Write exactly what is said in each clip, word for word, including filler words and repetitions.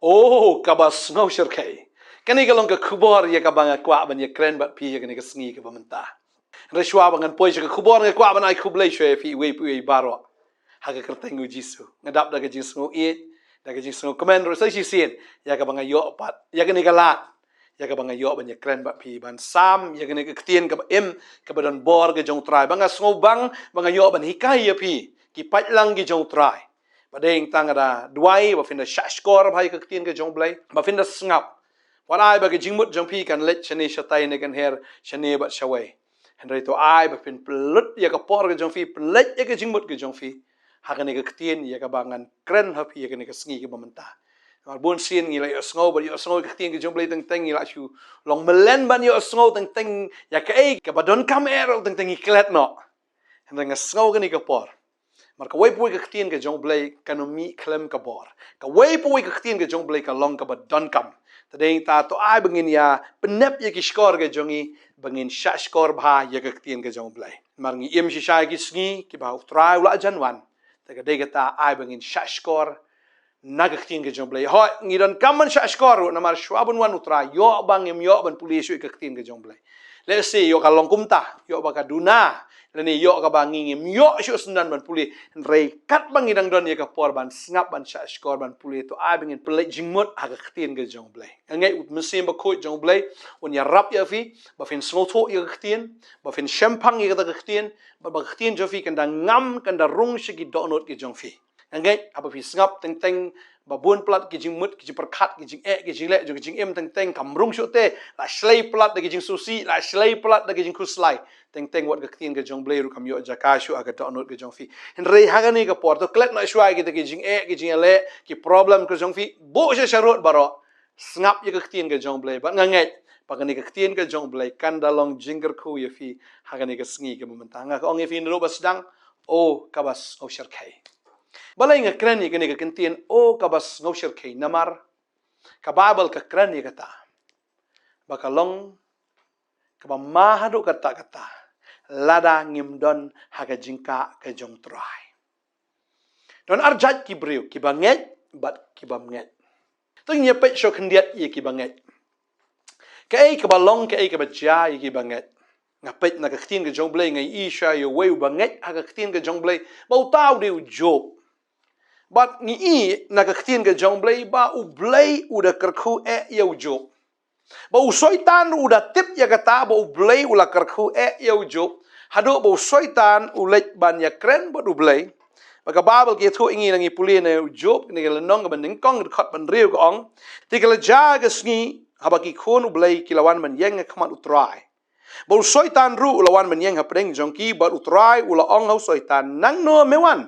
Oh, kaba sngewshyrkhei. Kane ka long ka khubor ïa kaba nga kwah ban ïakren bad phi ïa kane ka sngi kaba mynta. Hynrei shuwa ba ngan poi sha ka khubor, nga kwah ban ai khublei shuwa ïa phi iwei pa iwei baroh ha ka kyrteng u Jisu. Nga dap da ka jingsngewieit, da ka jingsngewkmen ruh sa shisien ïa kaba nga ïoh pat ïa kane ka lad, ïa kaba nga ïoh ban ïakren bad phi, ban sam ïa kane ka ktien kaba im, kaba don bor ka jong u Trai, ba nga sngewbang ba nga ïoh ban hikai ïa phi, ki paidlang ki jong u Trai. Ba dei tang da duwai ba phin da shah shkor bha ïa ka ktien ka jong u Blei, ba phin da sngap. Wat ai ba ka jingmut jong phi kan leit shane shatai ne kan her shane bad shawei. Hynrei to ai ba phin pynlut ïa ka por ka jong phi, pynleit ïa ka jingmut ka jong phi ha kane ka ktien ïa kaba ngan kren ha phi ïa kane ka sngi kaba mynta. Namar bun sien ngi la ïohsngew, ba ïohsngew ïa ka ktien ka jong u Blei teng teng ngi la shu long mlien ban ïohsngew teng teng ïa kaei kaba donkam eh ruh teng teng ngi klet noh. Hynrei nga sngew kane ka por, namar kawei pa kawei ka ktien ka jong u Blei kan ym mih khlem ka bor. Kawei pa kawei ka ktien ka jong u Blei ka long kaba donkam. Te dei ta to ai ba ngin ïa pynnep ïa ki shkor ka jong ngi, ba ngin shah shkor bha ïa ka ktien ka jong u Blei. Namar ngi im shisha ïa ki sngi kiba u Trai u la jan wan. Te ka dei kata, ai ba ngin shah shkor na ka ktien ka jong u Blei. Hooid, ngi donkam ban shah shkor ruh, namar shuwa ban wan u Trai, ïoh ba ngim ïoh ban pule shuh ïa ka ktien ka jong u Blei. Let's say ïoh ka long kumta, ïoh ba ka duna, lane ïoh kaba ngi ngim ïoh shuh syndon ban pule. Hynrei katba ngi dang don ïa ka por ban sngap, ban shah shkor, ban pule, to ai ba ngin pynleit jingmut ha ka ktien ka jong u Blei. Nga ngeit u Mynsiem Bakhuid jong u Blei un ïarap ïa phi, ba phin sngewthuh ïa ka ktien, ba phin shemphang ïa kata ka ktien, ba, ba ka ktien jong phi kan da ngam, kan da rung sha ki dohnud ki jong phi. Nga ngeit haba phi sngap teng teng ba bun palat ki jingmut, ki jingpyrkhat, ki jingeh, ki jingleh jong ki jingim teng teng kam rung shuh te, la shlei palat da ki jingsngewsih, la shlei palat da ki jingkhuslai. Teng teng wat ka ktien ka jong u Blei ruh kam ïoh jaka shuh ha ka dohnud ka jong phi. Hynrei ha kane ka por to klet noh shuwa ïa kita ki jingeh, ki jingleh, ki problem ka jong phi, buh sha sharud baroh. Sngap ïa ka ktien ka jong u Blei, bad nga ngeit ba kane ka ktien ka jong u Blei kan da long jingkyrkhu ïa phi ha kane ka sngi kaba mynta. Nga ka ong ïa phi naduh ba sdang, oh kaba sngewshyrkhei. Balei nga kren ïa kane ka ktien, oh kaba sngewshyrkhei? Namar ka Baibl ka kren ïa kata ba ka long kaba ma haduh katta katta lada ngim don ha ka jingkah ka jong u Trai. Don arjait ki briew, kiba ngeit bad kibym ngeit. To ngin ïa peit shuh khyndiat ïa kiba ngeit. Kaei kaba long, kaei kaba jia ïa kiba ngeit? Nga peit na ka ktien ka jong u Blei, nga ïohi shuwa ïa uwei uba ngeit ha ka ktien ka jong u Blei, ba uta u dei u Job. Bad ngi i na ka ktien ka jong u Blei ba u Blei u da kyrkhu eh ïa u Job. Ba u Soitan ruh u da tip ïa kata, ba u Blei u la kyrkhu eh ïa u Job, haduh ba u Soitan u leit ban ïakren bad u Blei. Ba ka Baibl ka ïathuh ïa ngi, ngi pule na u Job, kane ka lynnong kaba nyngkong, ka dkhot ba hynriew, ka ong: Te ka la jia ka sngi haba ki khun u Blei ki la wan ban ïeng ha khmat u Trai. Ba u Soitan ruh u la wan ban ïeng hapdeng jong ki, bad u Trai u la ong ha u Soitan: Nangno me wan?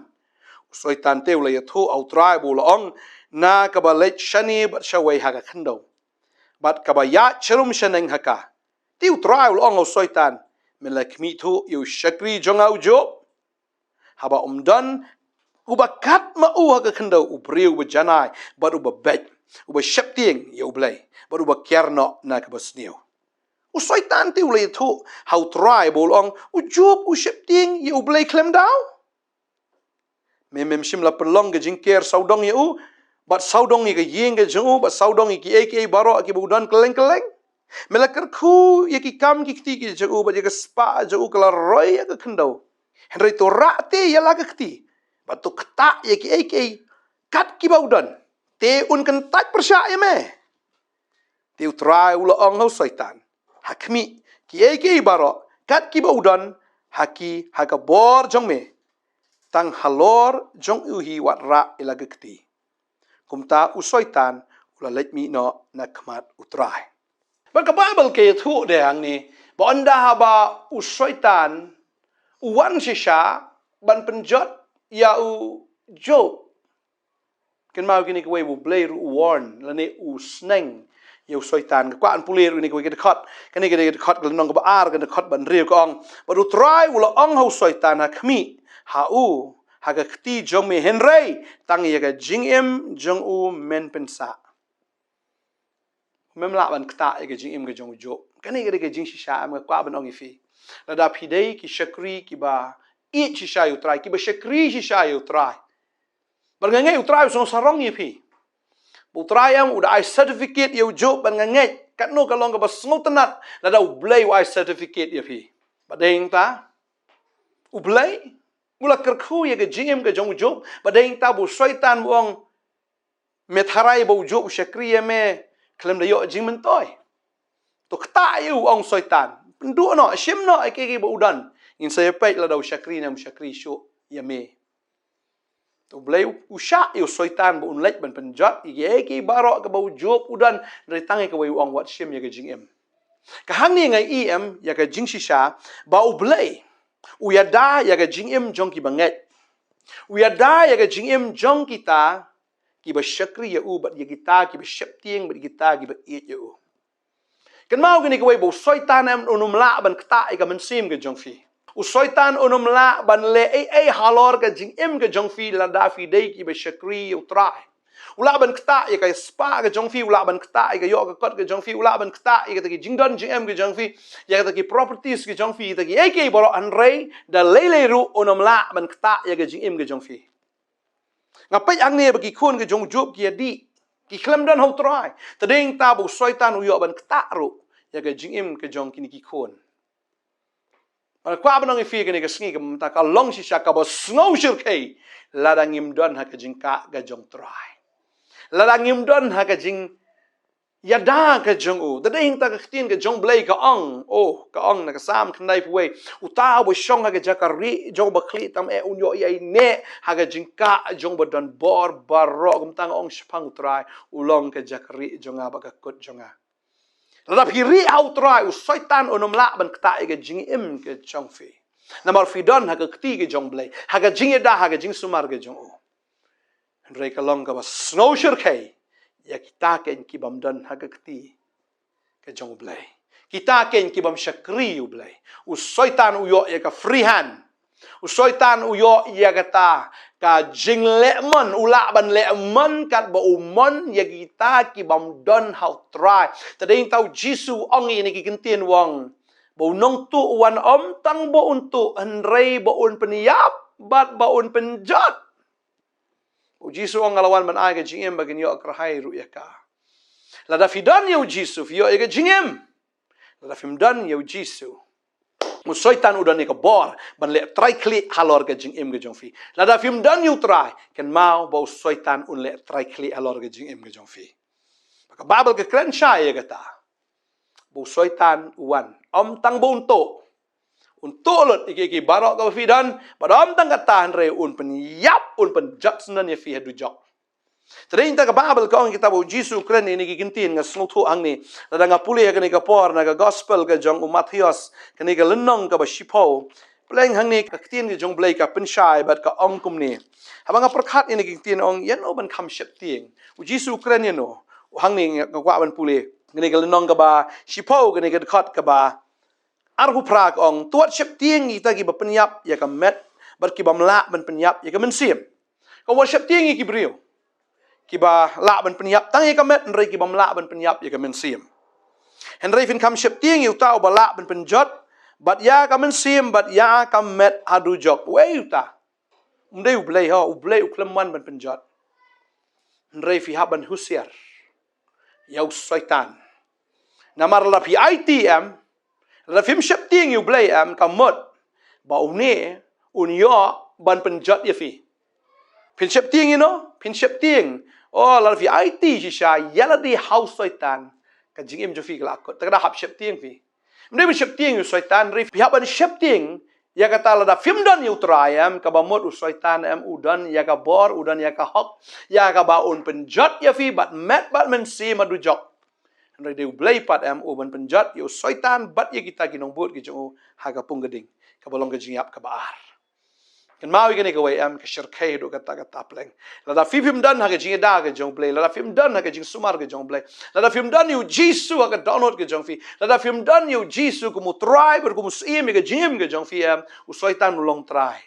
U Soitan te u la ïathuh ha u Trai bad u la ong: Na kaba leit shane bad shawei ha ka khyndew, bad kaba ïaid sharum shaneng ha ka. Te u Trai u la ong ha u Soitan: Me la khmih thuh ïa u shakri jong nga u Job? Haba um don uba kat ma u ha ka khyndew, u briew uba janai bad uba beit, uba sheptieng ïa u Blei bad uba kiar noh na kaba sniew. U Soitan te u la ïathuh ha u Trai bad u la ong: U Job u sheptieng ïa u Blei khlem daw? Me mem shym la pynlong ka jingker sawdong ïa u, bad sawdong ïa ka ïing ka jong u, bad sawdong ïa kiei kiei baroh kiba u don kylleng kylleng? Me la kyrkhu ïa ki kam ki kti ki jong u, bad ïa ka spah jong u ka la roi ha ka khyndew. Hynrei to rah te ïa la ka kti, bad to ktah ïa kiei kiei kat kiba u don, te un kyntait pyrshah ïa me. Te u Trai u la ong ha u Soitan: Ha khmih, kiei kiei baroh kat kiba u don, ha ki ha ka bor jong me. Tang halor jong u hi wat rah ïa la ka kti. Kumta u Soitan u la leit mih noh na khmat u Trai. Bad ka Baibl ka ïathuh de hangne ba ynda haba u Soitan u wan shisha ban pynjot ïa u Job, kynmaw kine kiwei ba u Blei ruh u warn lane u sneng ïa u Soitan. Nga kwah ban pule ruh ïa kine kiwei ki dkhot. Kane ka dei ka dkhot ka lynnong kaba ar, ka dkhot ba hynriew, ka ong: Bad u Trai u la ong ha u Soitan: Ha khmih, ha u, ha ka kti jong me, hynrei tang ïa ka jingim jong u men pynsah. Mem lah ban ktah ïa ka jingim ka jong u Job. Kane ka dei ka jingshisha, em, nga kwah ban ong ïa phi. Lada phi dei ki shakri kiba ïeit shisha ïa u Trai, kiba shakri shisha ïa u Trai, bad nga ngeit u Trai u sngewsarong ïa phi. Ba U Trai em u da ai certificate ïa u Job ban nga ngeit. Katno ka long kaba sngewtynnat lada U Blei u ai certificate ïa phi. Ba dei ta, U Blei u la kyrkhu ïa ka jingim ka jong u Job. Ba dei ta ba u Soitan u ong, me tharai ba u Job u shakri ïa me khlem da ïoh jingmyntoi. To ktah ïa u, ong Soitan. Pynduh noh, shim noh ïa kiei kiei ba u don. Ngin sa ïa peit lada u shakri ne em u shakri shuh ïa me. To U Blei u shah ïa u Soitan ba un leit ban pynjot ïa kiei kiei baroh kaba u Job u don, hynrei tang ïa kawei u ong wat shim ïa ka jingim. Ka hangne nga i em ïa ka jingshisha ba U Blei u ïada ïa ka jingim jong kiba ngeit. U ïada ïa ka jingim jong kita kiba shakri ïa u bad ïa kita kiba sheptieng bad ïa kita kiba ïeit ïa u. Kynmaw kane kawei ba u Soitan em un ym lah ban ktah ïa ka mynsiem ka jong phi. U Soitan un ym lah ban leh ei ei halor ka jingim ka jong phi lada phi dei kiba shakri ïa U Trai. U lah ban ktah ïa ka spah ka jong phi, u lah ban ktah ïa ka ïoh ka kot ka jong phi, u lah ban ktah ïa kata ki jingdon jingem ka jong phi, ïa kata ki properties ka jong phi, ïa kata kiei kiei baroh, hynrei da lei lei ruh un ym lah ban ktah ïa ka jingim ka jong phi. Nga peit hangne ba ki khun ka jong u Job ki ïadih, ki khlem don ha U Trai. Te dei ta ba u Soitan u ïoh ban ktah ruh ïa ka jingim ka jong kine ki khun. Bad nga kwah ban ong ïa phi kane ka sngi, ka mynta ka long shisha kaba sngew shyrkhei lada ngim don ha ka jingkah ka jong U Trai. Lada ngim don ha ka jingïada ka jong u. Te dei ta ka ktien ka jong U Blei ka ong, oh, ka ong na ka Salm khyndaiphew wei, uta uba shong ha ka jaka rieh jong uba khlieh tam eh un ïoh ïaineh ha ka jingkah jong uba don bor baroh. Kumta nga ong shaphang U Trai, u long ka jaka rieh jong nga bad ka kut jong nga. Lada phi rieh ha U Trai, u Soitan un ym lah ban ktah ïa ka jingim ka jong phi. Namar phi don ha ka kti ka jong U Blei, ha ka jingïada, ha ka jingsumar ka jong u. Hynrei ka long kaba sngew shyrkhei ïa kita keiñ ki bym don ha ka kti ka jong U Blei, kita keiñ ki bym shakri U Blei. U Soitan u ïoh ïa ka free hand. U Soitan u ïoh ïa kata ka jinglehmon, u lah ban lehmon katba u mon ïa kita ki bym don ha U Trai. Te dei ta u Jisu u ong ïa kine ki kyntien, u ong ba u nongtuh u wan ym tang ba un tuh, hynrei ba un pynïap bad ba un pynjot. U Jisu u ong, nga la wan ban ai ka jingim ba kin ïoh kyrhai ruh ïa ka. Lada phi don ïa u Jisu phi ïoh ïa ka jingim. Lada phim don ïa u Jisu, u Soitan u don ïa ka bor ban leh trai khlieh halor ka jingim ka jong phi. Lada phim don ïa U Trai, kynmaw ba u Soitan un leh trai khlieh halor ka jingim ka jong phi. Ka Baibl ka kren shai ïa kata, ba u Soitan u wan ym tang ba un tuh. Un tuh lut ïa kiei kiei baroh kaba phi don, bad ym tang kata hynrei un pynïap, un pynjot syndon ïa phi ha dujok. Te dei ta ka Baibl ka ong, kitab u Jisu u kren ïa kine ki kyntien, nga sngewthuh hangne. Lada nga pule ha kane ka por na ka Gospel ka jong u Mathaios, kane ka lynnong kaba shiphew, pleng hangne ka ktien ka jong U Blei ka pynshai bad ka ong kumne. Haba nga pyrkhat ïa kine ki kyntien, ong, ïano ban kham sheptieng? U Jisu u kren ïano? Hangne nga kwah ban pule kane ka lynnong kaba shiphew, kane ka dkhot kaba arphew phra, ka ong, to wat sheptieng ïa kita kiba pynïap ïa ka met bad ki bym lah ban pynïap ïa ka mynsiem. Ka wat sheptieng ïa ki briew kiba lah ban pynïap tang ïa ka met, hynrei ki bym lah ban pynïap ïa ka mynsiem. Hynrei phin kham sheptieng ïa uta uba lah ban pynjot bad ïa ka mynsiem bad ïa ka met ha dujok. Wei uta? Um dei U Blei, ho, U Blei u khlem wan ban pynjot. Hynrei phi hap ban husiar ïa u Soitan. Namar lada phi aiti em, lada phim sheptieng ïa U Blei em, ka mut ba une un ïoh ban pynjot ïa phi. Phin sheptieng ïano? Phin sheptieng, oh, lada phi aiti shisha ïa lade ha u Soitan, ka jingim jong phi ka la kut. Te ka da hap sheptieng phi. Ym dei ban sheptieng ïa u Soitan, hynrei phi hap ban sheptieng ïa kata, lada phim don ïa U Trai em, kaba mut u Soitan em u don ïa ka bor, u don ïa ka hok ïa kaba un pynjot ïa phi bad met bad mynsiem ha dujok. Hynrei dei U Blei pat em u ban pynjot ïa u Soitan bad ïa kita ki nongbud ki jong u ha ka pung ka ding, kaba long ka jingïap kaba ar. Kynmaw ïa kane kawei em, ka shyrkhei haduh katta katta pleng. Lada phi phim don ha ka jingïada ka jong U Blei, lada phim don ha ka jingsumar ka jong U Blei, lada phim don ïa u Jisu ha ka dohnud ka jong phi, lada phim don ïa u Jisu kum u Trai bad kum u Syiem ïa ka jingim ka jong phi em, u Soitan u long trai.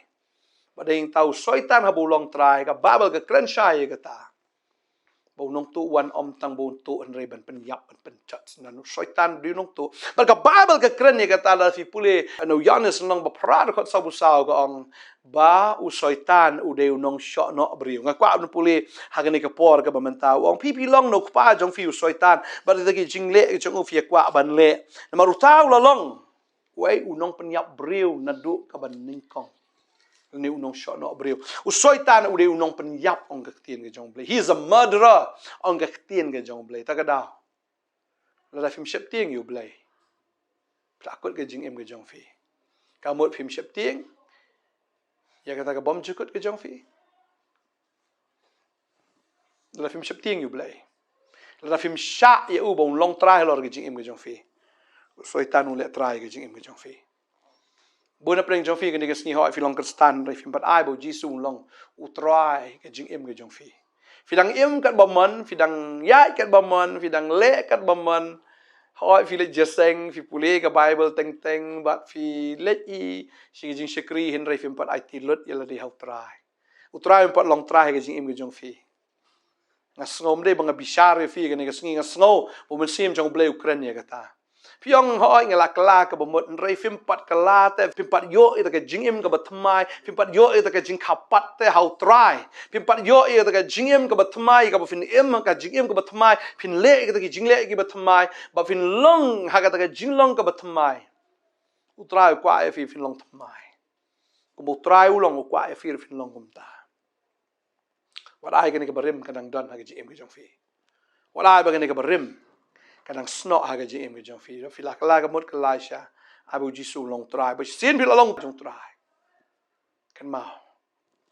Bad dei ta u Soitan haba u long trai, ka Baibl ka kren shai ïa kata. Ba u nongtuh u wan ym tang ba un tuh hynrei ban pynïap, ban pynjot. Nangta u Soitan u dei u nongtuh. Bad ka Baibl ka kren ïa kata, lada phi pule na u Ïoannis lynnong ba phra dkhot saw phew saw ka ong ba u Soitan u dei u nongshohnoh briew. Nga kwah ban pule ha kane ka por kaba mynta, u ong, phi, phi long na u kpa jong phi u Soitan, bad kita ki jingleh jong u phi kwah ban leh. Namar uta u la long, wei, u nongpynïap briew naduh kaba nyngkong. Une u nongshohnoh briew. U Soitan u dei u nongpynïap, ong ka ktien ka jong u Blei. He is a murderer, ong ka ktien ka jong u Blei. Ta ka daw, lada phim sheptieng ïa u Blei, phi la kut ka jingim ka jong phi. Ka mut phim sheptieng ïa kata ka bymjukut ka jong phi. Lada phim sheptieng ïa u Blei, lada phim shah ïa u ba un long Trai halor ka jingim ka jong phi, u Soitan u leh trai ka jingim ka jong phi. Bun na pdeng jong phi kane ka sngi, hooid phi long Khristan, hynrei phim pat ai ba u Jisu un long u Trai ka jingim ka jong phi. Phi dang im katba mon, phi dang ïaid katba mon, phi dang leh katba mon. Hooid phi leit jingïaseng, phi pule ka Baibl teng teng, bad phi leit i sha ki jingshakri, hynrei phim pat aiti lut ïa lade ha u Trai. U Trai um pat long Trai ha ka jingim ka jong phi. Nga sngew, ym dei ba nga bishar ïa phi kane ka sngi, nga sngew ba u Mynsiem jong u Blei u kren ïa kata. Phi ong, hooid nga la kylla kaba mut, hynrei phim pat kylla te, phim pat ïoh ïa ka jingim kaba thymmai, phim pat ïoh ïa ka jingkyrpad te ha u Trai. Phim pat ïoh ïa ka jingim kaba thymmai, kaba phin im ha ka jingim kaba thymmai, phin leh ïa ka jingleh kaba thymmai, ba phin long ha kata ka jinglong kaba thymmai. U Trai u kwah ïa phi phin long thymmai. Kumba u Trai u long, u kwah ïa phi ruh phin long kumta. Wat ai kane ka barim ka dang don ha ka jingim ka jong phi. Wat ai ba kane ka barim ka dang snoh ha ka jingim ka jong phi. Phi la kylla ka mut, kylla sha. Ai ba u Jisu long Trai. Ba shisien phi la long jong Trai. Kynmaw,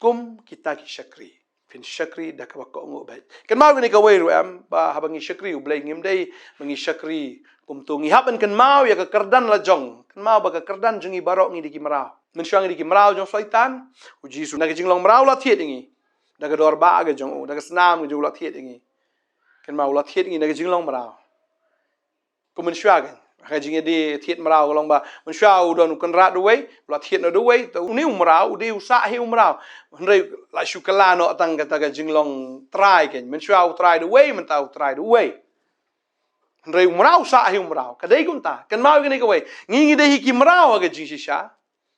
kum kita ki shakri, phin shakri da kaba kohnguh beit. Kynmaw kane kawei ruh em, ba haba ngi shakri u Blei, ngim dei ba ngi shakri kumto. Ngi hap ban kynmaw ïa ka kyrdan la jong. Kynmaw ba ka kyrdan jong ngi baroh ngi dei ki mraw. Mynshuwa ngi dei ki mraw jong u Soitan, u Jisu na ka jinglong mraw u la thied ïa ngi. Da ka dor ba ka jong u, da ka snam ka jong u la thied ïa ngi. Kynmaw, u la thied ïa ngi na ka jinglong mraw. Kum mynshuwa ka, ha ka jingïadei thied mraw ka long ba mynshuwa u don u kynrad uwei, u la thied noh da uwei, te une u mraw u dei u sah hi u mraw. Hynrei la shu kylla noh tang kata ka jinglong trai ka. Mynshuwa u trai da uwei, mynta u trai da uwei. Hynrei u mraw u sah hi u mraw. Ka dei kumta. Kynmaw kane kawei. Ngi ngi dei hi ki mraw ha ka jingshisha.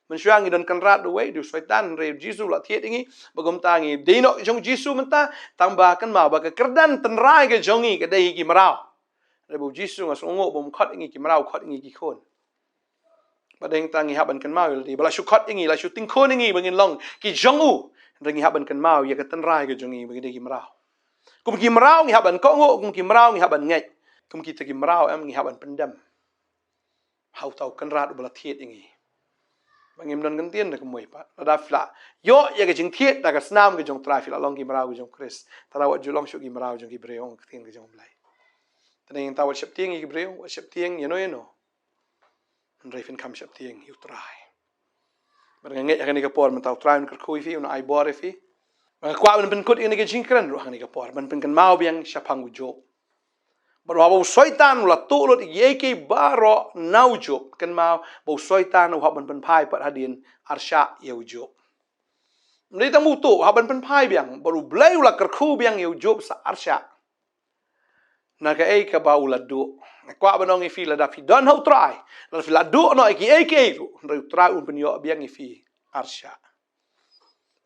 Mynshuwa ngi don kynrad uwei, u dei u Soitan, hynrei u Jisu u la thied ïa ngi. Ba kumta ngi dei noh jong u Jisu mynta, tang ba kynmaw ba ka kyrdan tynrai ka jong ngi ka dei hi ki mraw. Hynrei ba u Jisu, nga sngewnguh ba um khot ïa ngi ki mraw, khot ïa ngi ki khun. Ba dei tang ngi hap ban kynmaw ïa lade, ba la shu khot ïa ngi, la shu tyngkhun ïa ngi ba ngin long ki jong u. Hynrei ngi hap ban kynmaw ïa ka tynrai ka jong ngi ba ngi dei ki mraw. Kum ki mraw ngi hap ban kohnguh, kum ki mraw ngi hap ban ngeit. Kum kita ki mraw em ngi hap ban pyndem ha uta u kynrad uba la thied ïa ngi. Ba ngim don kyntien da kumwei pat. Lada phi la ïoh ïa ka jingthied da ka snam ka jong u Trai, phi la long ki mraw ka jong u Khrist. Te wat ju long shuh ki mraw jong ki briew, ong ka ktien ka jong u Blei. Te nangta wat sheptieng ïa ki briew, wat sheptieng ïano ïano. Hynrei phin kham sheptieng ïa u Trai. Bad nga ngeit ha kane ka por mynta u Trai un kyrkhu ïa phi, un ai bor ïa phi. Bad nga kwah ban pynkut ïa kane ka jingkren ruh ha kane ka por, ban pynkynmaw biang shaphang u Job. Bad haba u Soitan u la tuh lut ïa kiei kiei baroh na u Job, kynmaw ba u Soitan u hap ban pynphai pat hadien arshah ïa u Job. Ym dei tang ba u tuh, u hap ban pynphai biang, bad u Blei u la kyrkhu biang ïa u Job sa arshah. Na kaei kaba u la duh. Nga kwah ban ong ïa phi, lada phi don ha u Trai, lada phi la duh noh ïa kiei kiei ruh, hynrei u Trai un pynïoh biang ïa phi arshah.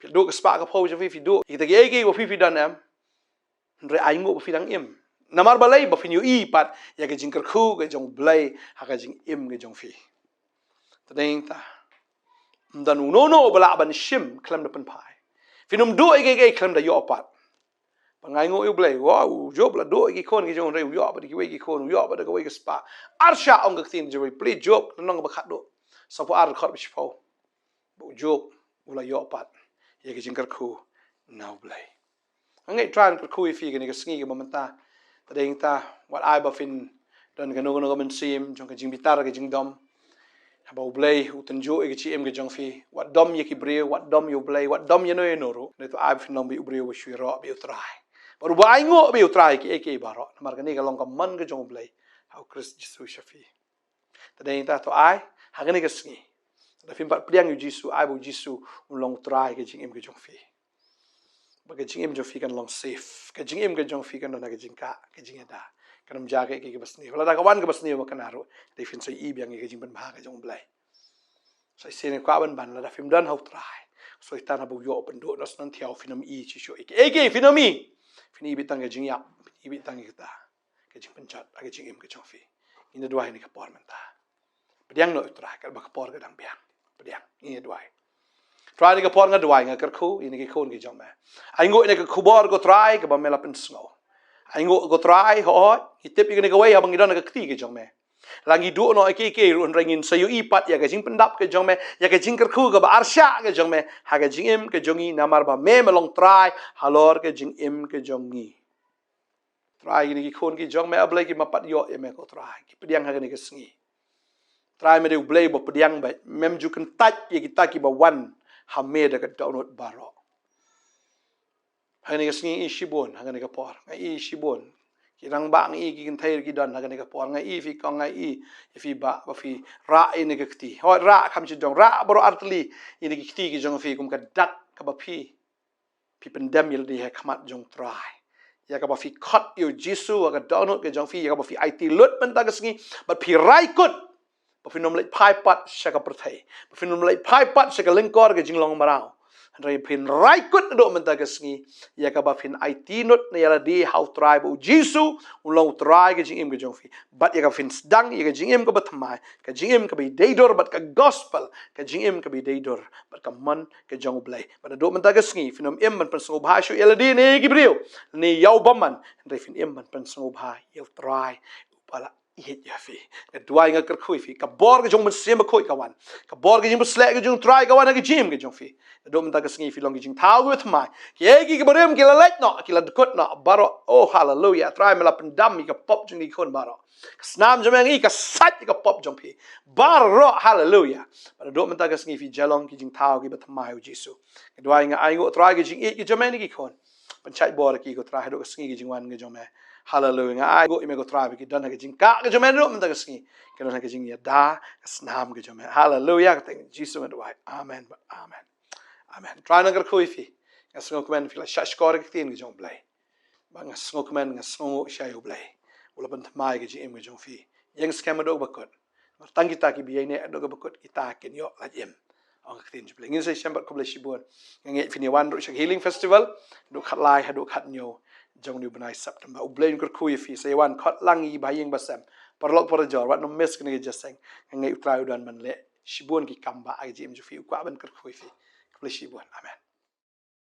Phi duh ka spah ka phew jong phi, phi duh ïa kita kiei kiei ba phi phi don em. Hynrei ainguh ba phi dang im. Namar balei? Ba phin ïohi pat ïa ka jingkyrkhu ka jong u Blei ha ka jingim ka jong phi. Te nangta, ym don uno uno uba lah ban shim khlem da pynphai. Phin ym duh ïa kiei kiei khlem da ïoh pat. Ba nga ainguh ïa u Blei, wa, u Job la duh ïa ki khun ki jong u, hynrei u ïoh pat da kiwei ki khun, u ïoh pat da kawei ka spah. Arshah, ong ka ktien jong u Blei, pule Job lynnong ba khatduh, sawphew ar dkhot ba shiphew. Ba u Job u la ïoh pat ïa ka jingkyrkhu na u Blei. Nga ngeit u Trai un kyrkhu ïa phi kane ka sngi kaba mynta. Te nangta, wat ai ba phin don kano kano ka mynsiem jong ka jingbitar, ka jingdom. Haba u Blei u tynjuh ïa ka jingim ka jong phi, wat dom ïa ki briew, wat dom ïa u Blei, wat dom ïano ïano ruh. Hynrei to ai ba phin long beit u briew uba shu ïaroh beit ïa u Trai, bad uba ainguh beit ïa u Trai kiei kiei baroh. Namar kane ka long ka mon ka jong u Blei ha u Khrist Jisu sha phi. Te nangta to ai ha kane ka sngi, lada phim pat pdiang ïa u Jisu, ai ba u Jisu un long u Trai ka jingim ka jong phi. ba ka jingim jong phi kan long safe. Ka jingim ka jong phi kan don ha ka jingkah, ka jingïada. Kan ym jia kaei kaei kaba sniew. Lada ka wan kaba sniew ma ka na ruh, te phin sa ïohi biang ïa ka jingpynbha ka jong U Blei. Sa shisien nga kwah ban ban, lada phim don ha U Trai, Soitan haba u ïoh u pynduh noh sha nongthiaw, phin ym i shuh shuh ïa kaei kaei, phin ym i. Phin i beit tang ka jingïap, phin i beit tang ïa kata ka jingpynjot ha ka jingim ka jong phi. Ngin ïa duwai ha kane ka por mynta. Pdiang noh ïa U Trai katba ka por ka dang biang. Pdiang, ngin ïa duwai. Trai, ha kane ka por nga duwai, nga kyrkhu ïa kine ki khun ki jong me. Ainguh ïa kane ka khubor, ko Trai, kaba me la pynsngew. Ainguh, ko Trai, hooid, ngi tip ïa kane kawei haba ngi don ha ka kti ka jong me. La ngi duh noh ïa kiei kiei ruh, hynrei ngin sa ïohi pat ïa ka jingpyndap ka jong me, ïa ka jingkyrkhu kaba arshah ka jong me ha ka jingim ka jong ngi, namar ba me, me long Trai halor ka jingim ka jong ngi. Trai, kine ki khun ki jong me, A Blei, ki map pat ïoh ïa me, ko Trai. Ki pdiang ha kane ka sngi. Trai, me dei U Blei ba pdiang beit, mem ju kyntait ïa kita kiba wan ha me da ka dohnud baroh. Ha kane ka sngi nga i shibun ha kane ka por. Nga i shibun ki rangbah, nga i ki kynthei ki don ha kane ka por. Nga i phi kong, nga i phi bah, ba phi rah ïa kane ka kti. Hooid, rah kham shijong, rah baroh artylli ïa kine ki kti ki jong phi kum ka dak kaba phi, phi pyndem ïa lade ha khmat jong U Trai. Ïa kaba phi khot ïa U Jisu ha ka dohnud ka jong phi, ïa kaba phi aiti lut mynta ka sngi, bad phi rai kut ba phin ym leit phai pat sha ka pyrthei, ba phin ym leit phai pat sha ka lyngkor ka jinglong mraw. Hynrei phin rai kut naduh mynta ka sngi ïa kaba phin aiti lut na ïa lade ha U Trai, ba U Jisu un long U Trai ka jingim ka jong phi. Bad ïa kaba phin sdang ïa ka jingim kaba thymmai, ka jingim kaba ïadei dur bad ka gospel, ka jingim kaba ïadei dur bad ka mon ka jong U Blei. Bad naduh mynta ka sngi phin ym im ban pynsngewbha shuh ïa lade ne ïa ki briew ne ïa u bymman, hynrei phin im ban pynsngewbha ïa U Trai uba la ïeit ïa phi. Nga duwai, nga kyrkhu ïa phi, ka bor ka jong U Mynsiem Bakhuid ka wan, ka bor ka jingpynshlur ka jong U Trai ka wan ha ka jingim ka jong phi. Naduh mynta ka sngi phi long ki jingthaw kiba thymmai. Kiei kiei kiba rim ki la leit noh, ki la dkut noh baroh. Oh, haleluya. Trai, me la pyndam ïa ka pop jong ki khun baroh. Ka snam jong me, nga i, ka sait ïa ka pop jong phi baroh. Haleluya. Bad naduh mynta ka sngi phi jia long ki jingthaw kiba thymmai, U Jisu. Nga duwai, nga ainguh, Trai, ka jingïeit ka jong me ïa kine ki khun. Pynshait bor ïa ki, ko Trai, haduh ka sngi ka jingwan ka jong me. Haleluya. Nga ainguh ïa me, ko Trai, ba ki don ha ka jingkah ka jong me naduh mynta ka sngi. Ki don ha ka jingïada ka snam ka jong me. Haleluya. Ha ka kyrteng U Jisu nga duwai. Amen. Amen. Amen. Trai, nga kyrkhu ïa phi. Nga sngewkmen phi la shahshkor ïa ka ktien ka jong U Blei. Ba nga sngewkmen, nga sngewnguh sha ïa U Blei uba la pynthymmai ïa ka jingim ka jong phi. Ïeng skhem haduh kaba kut. Namar tang kita kiba ïaineh haduh kaba kut, kita kin ïoh lait im. Ong ka ktien jong U Blei. Ngin sa ïashem bad khublei shibun. Nga ngeit phin ïawan ruh sha ka Healing Festival naduh khatlai haduh khathynñiew jong une u bnai September. U Blei un kyrkhu ïa phi. Sa ïawan khot lang ïa ki bahaïing bahasem, paralok parajor, wat nym miss kane ka jingïaseng. Nga ngeit U Trai u don ban leh shibun ki kam bah ha ka jingim jong phi. U kwah ban kyrkhu ïa phi. Khublei shibun. Amen.